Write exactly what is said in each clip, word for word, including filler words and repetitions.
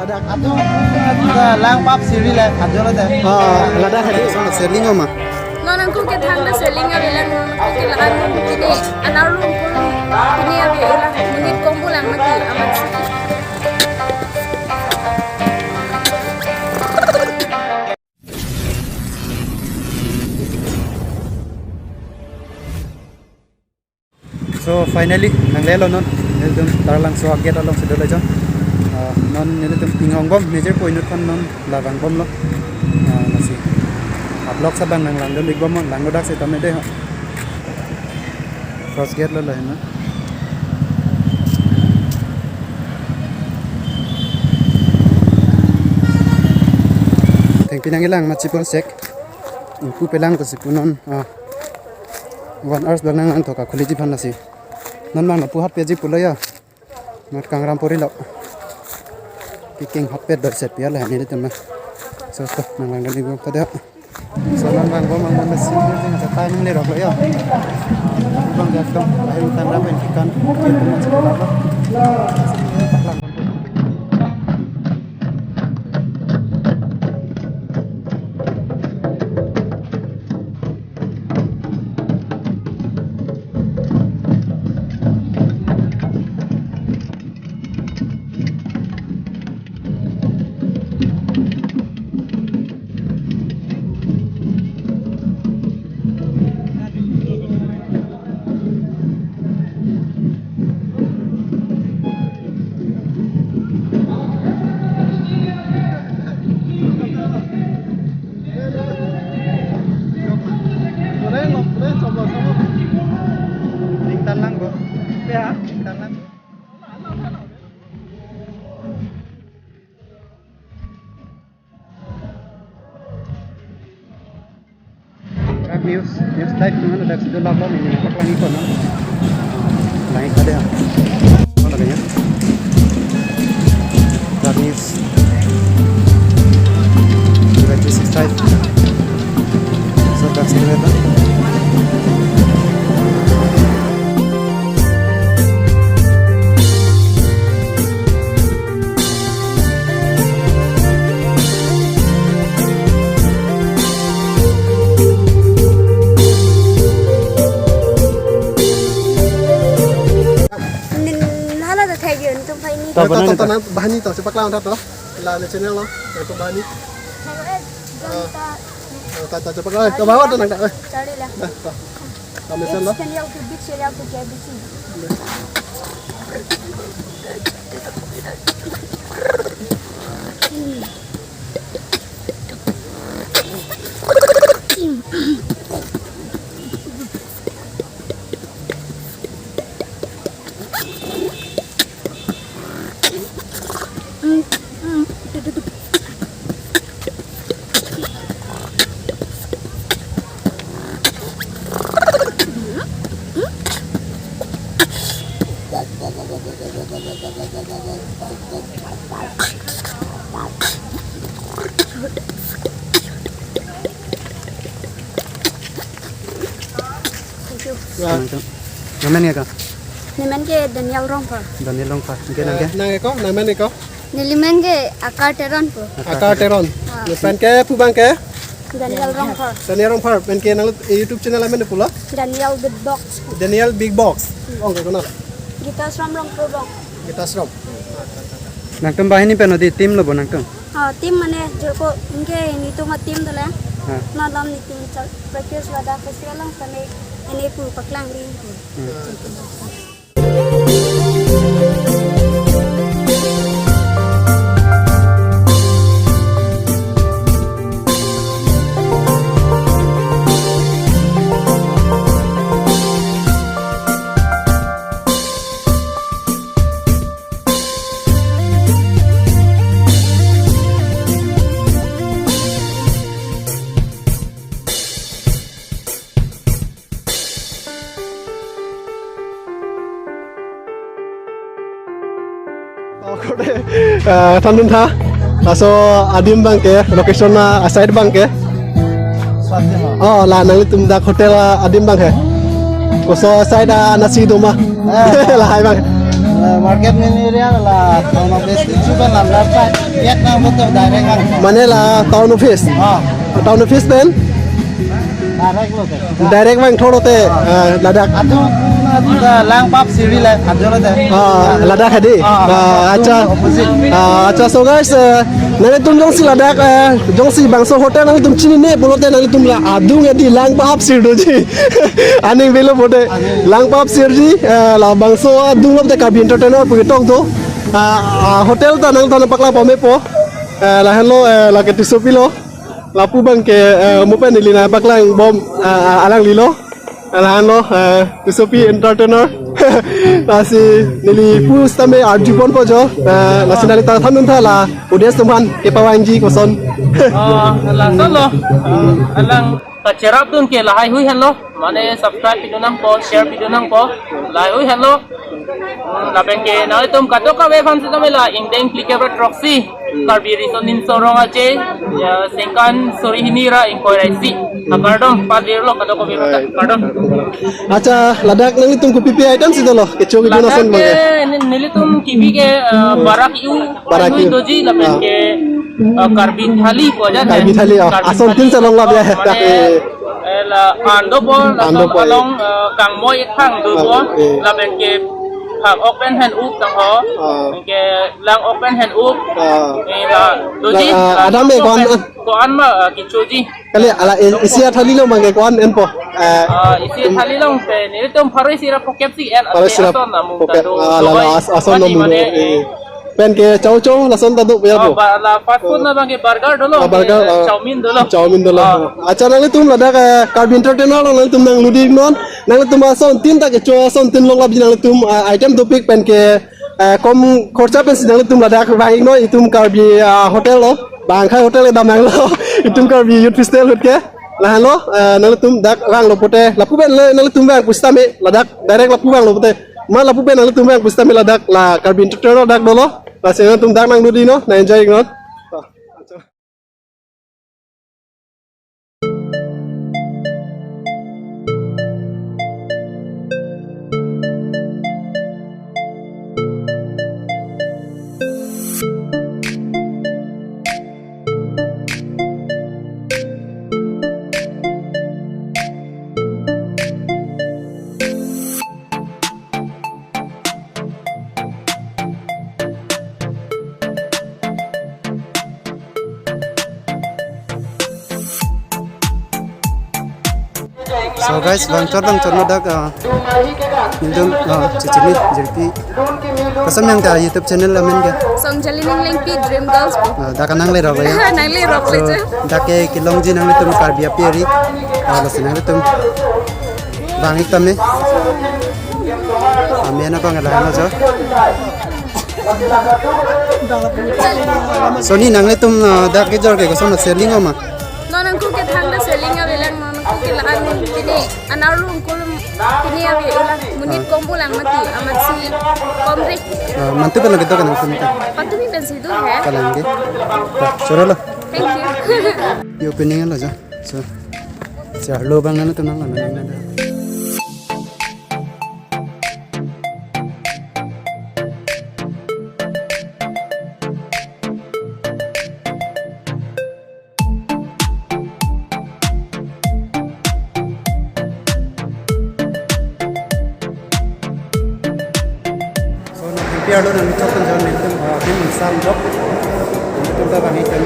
Atum lang pap siri le ajo le de. Ah, ladak hadi. Sono seling ma? Non angku ke thang da seling ave lang, ke lahan kini anar lum pun kini ave lang, minit kombu lang mati amat. So finally, nanglelo non, nelitum Taralangso agate alongsi dolo jo. Ah, non nelitum inghongbom, nejirpo inut aphan non la vangbomlo. Ah, lasi. Ablok sa bang nanglangdun-ikbom, langdodak setame de ho. Cross gate lo lahen na. Thengpi nangkelang mati polsek. Ingpu pelang pusi punon. Ah. One hours bang nang-an toka khuliji aphan lasi. Non bang lapu hat peji pulo ya. Mat kangram porilo. Kiking hat pet dot set piala nelitum na. So to nanglangdun-ikbom ta de. So non vangbom, vangbom si jing asa time ni rok lo ya. Bang jak dong, lahir utang rap en kikan. Kikan masih rap lo. Paklang. Tingtan lang, Bo. Ya, tingtan lang. Rap news, news live nang ladak si dolap lo, neli paklang-iknon. Lang-ik tadi ya. Apa namanya? Rap news. Rap news six five. So that's the weather. Hala ta thek yun tum pai ni. Ta, ta, ta, ta, bahani ta, sepak lawan ta to. La le channel lo, ta to bahani. Hello, eh, ta, ta, sepak lawan. Ta bawa ta nang ta. Charli la. Ta, ta. Kami sen lo. It's Daniel to beach, Daniel to K B C. Thank you. Wah. Nangmen ke ko? Nemen ke Daniel Rongphar. Daniel Rongphar. Anke nang ke? Eh, nang ke ko? Nangmen ke ko? Nelimen ke Akar Teron pu. Akar Teron. Ah. Lapen ke pu abang ke? Daniel Rongphar. Daniel Rongphar. Lapen ke nang YouTube channel amen pulo? Daniel Big Box. Daniel Big Box. Hmm. Ong ke ko na? Gita Ashram Rongphar bang. Gita Ashram. Nangtum banghini pen odi team lo bo nangtum? Ha, team mane jirpo anke netum a-team dolang. Ha. Malom netum chal practice ladak festival lang same ene pu paklang ring pu. Hmm. Oke, eh, thandun tha. Laso adim abang ke, location na aside abang ke. Oh, la nanglitum dak hotel adim abang he. Koso aside anasi doma. Eh. Lahai abang. Eh, market main area la town office, itu kan la left side. Lihat nang betul direct kan. Mane la town office? Ah. Town office pen? Direct lo te. Direct vang thoro te, eh, ladak. Adu, adu la Langpap siri la, adu lo te. Ah, ladak hadi. Ah, ah, acha. Opposite. Ah, acha, so guys, eh, nanglitum jongsi ladak, eh, jongsi bangso hotel nanglitum chinine pulote nanglitum la adung edi Langpap sir doji. Aning avelo pulote Langpap sirji, eh, labangso adung lote Karbi Entertainer pu ketok do. Ah, ah, hotel ta nangthan paklang pame po. Eh, lahenlo, eh, lake Tissopi lo. Lapu abangke, eh, mo pen neli nangpaklang bom, ah, ah, alanglilo. Lahenlo, eh, Tissopi Entertainer. Lasi neli pusitame arjupon po jo. Eh, lasi nanglitum thandun tha la audience atum aphan kepavangji koson. Oh, lason lo. Alang kacherapdun ke lahaihui henlo. Mane subscribe pidun nangpo, share pidun nangpo. Lahaihui henlo. Hmm, lapen ke nanglitum kadokave aphan sitame la ingdeng phlikep ra throksi. Karbi Riso Nimso Rong Aje, ya, sengkan suri hini ra ingkoi ra isi. Akardom, padir lo kadokave aphan, kardom. Acha, ladak nanglitum kopi pi item si dolo, kecho kidun ason abangke. Ladak ke, ni-, nelitum kebi ke, eh, barak iu, barak iu doji, lapen ke, eh, Karbi thali ko aja. Karbi thali, oh. Karbi ason tin thali. Chelong lap ya. Mane, eh, la an dopo, la an dopo, along, eh, kangmoi ethang dopo, ah, eh, lapen ke phak ok pen hen up tang ho, ah, ke lang ok pen hen up, ah, eh, la doji, la, ah, la adam me ko-an, ko-an ma, eh, kechoji. Kali ala, eh, isi athali lo abangke ko-an enpo. Eh, ah, isi athali lo te, nelitum pharo isi ra phokep si en, pharo isi ra ason na mung phokep, ta do, ah, la, la, as-, ason na mung do, mane, eh. Pen ke chow chow lason ta do ya. Oh, po. Ba, la fast food na abangke burger dolo, ah, burger, eh, ah, chowmein dolo. Chowmein dolo. Ah. Acha, nanglitum ladak, eh, Karbi Entertainer lo, nanglitum nanglu di non. Nanglitum ason tin ta kecho ason tin longlapji nanglitum, ah, item dopik pen ke, eh, kom khorcha pensi nanglitum ladak vang-iknon itum Karbi, ah, hotel lo. Bang khai hotel kedam nanglo. Itum Karbi Youth Festival ahut ke. Lahenlo, eh, nanglitum dak vanglo pulote. Lapu pen le nanglitum vang pusitame ladak direct lapu vanglo pulote. Ma lapu pen nanglitum vang pusitame ladak la Karbi Entertainer dak dolo. Lasi nanglitum dak nanglu di non, nang-enjoy non. So guys, bang chor bang chor ladak, ah, nelitum, ah, chichini jirpi. Koson yang ta YouTube channel amen ke? Songjali Ninglengpi Dream Girls. Ah, dak nanglerok ya. Nanglerok. So, le je. Dak ke kelongji nanglitum Karbi api ari. Ah, lasi nanglitum vang-ik tame. Amen abang lahenlo jo. So ni nanglitum, ah, dak kejor ke koson selling ma? Non angku ke thangta selling avelang, non angku ke la-an pini anar lo angku lo pini ave ulang, monit kom ulang mati, amatsi kom re. Ah, mantu pen lagi to kanang sini. Patumi pensi do he. Kalang ke. Choro lo. Thank you. Yo opening lo jo. So, si arlo abang nanglitum nang lo nang nang. So, nang P R lo nang chok kan jan nang tum, ah, dim sam jok. Nang tum ta bang ikan.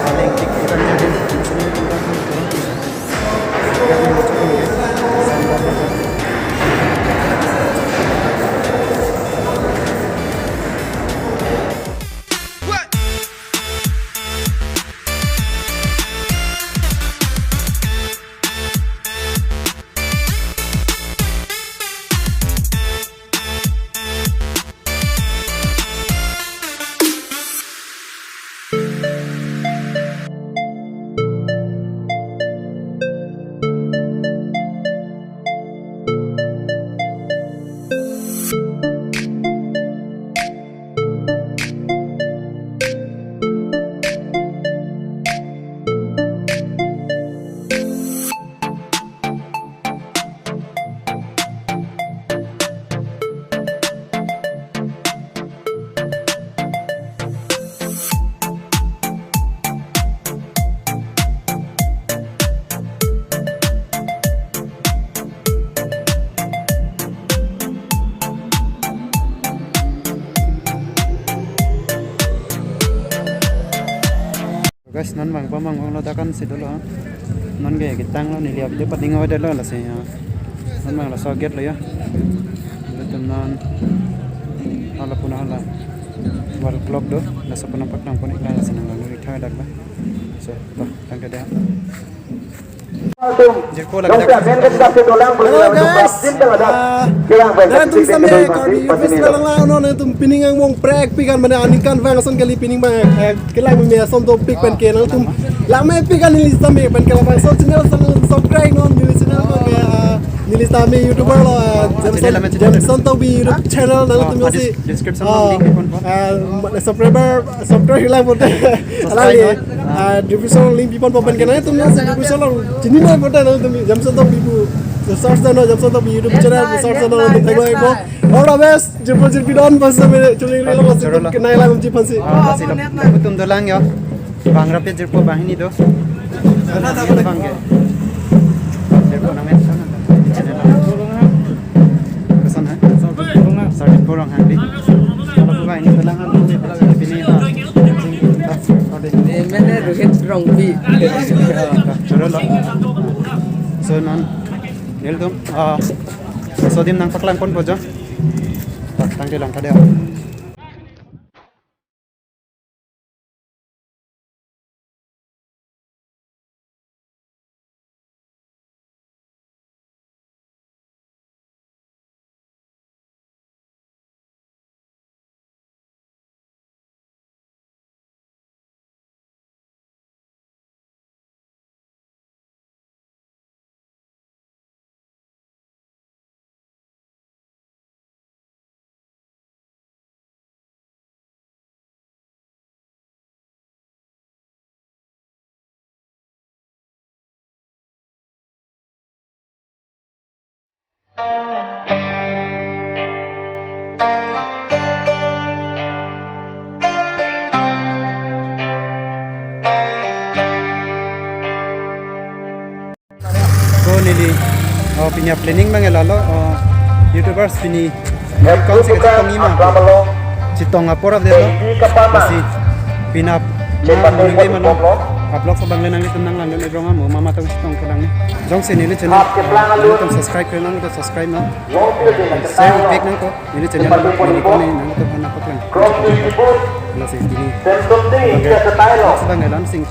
Paling tik ikan jadi. Non bang pa bang lo, dak an si dolo. Non ke ketang lo, neli update paning avedetlo lasi ya. Non bang laso gate lo ya. Latum non hala puna hala wall clock do. Laso puna paklang pun ikla lasi nang lalu ithak dak ba. So, to, tangke dei. Jirpo lagi dak. Hello guys. Ah, nangtum sitame Karbi Youth Festival lang lang, non nangtum pining angbong prek pikan, mane aningkanvang ason kali pining bang, eh, kelang meme ason dopik pen ke nangtum lang me pikan neli sitame pen ke labangso channel sitame subscribe non neli channel pen ke, ah, neli sitame YouTuber lo, ah, Channel Jamson, name channel. Jamson Tokbi YouTube channel, nangtum Oh, jongsi dis-, description ah, link ikon po. Ah, subscriber, subscribe lang pote. Subscribe alangli, non. Ah, description link piponpo pen ke nangtum jongsi description along chinine pote nangtum Jamson Tokbi pu search dano, Jamson Tokbi YouTube channel search dano, nangtum theklongpo. All the best. Jirpo jirpi don pas sampai chuling relo pas Choro lo. Kenai lang ji pansi. Ah, pasi lo. Tum dolang yo. Bang rapet jirpo banghini do. Bang ke. Jirpo nang men sana. Channel. Pesan hai. Sardi porong handi. Kalau bang ini dolang kan ini pini ha. Ode. Name-ne Rohit Rongpi. Choro lo. So non. Nelitum, ah, so adim nangpaklang ponpo jo. Tak tangke lang kadeo. So neli, oh, pini a-planning bang lalo, oh, YouTubers pini account si kachetong ima. Chetong apor update lo. Basi pini a, ma, mungkin mano. Upload so bang le nanglitum nang lang le rong amo, mama tong chetong ko lang ni. Jongsi neli channel, ah, nangtum subscribe kre nangtum subscribe non. Share update nangko, neli channel neli ko ni nangtum hana ko lang. Lasi pini. Bang le lang sing.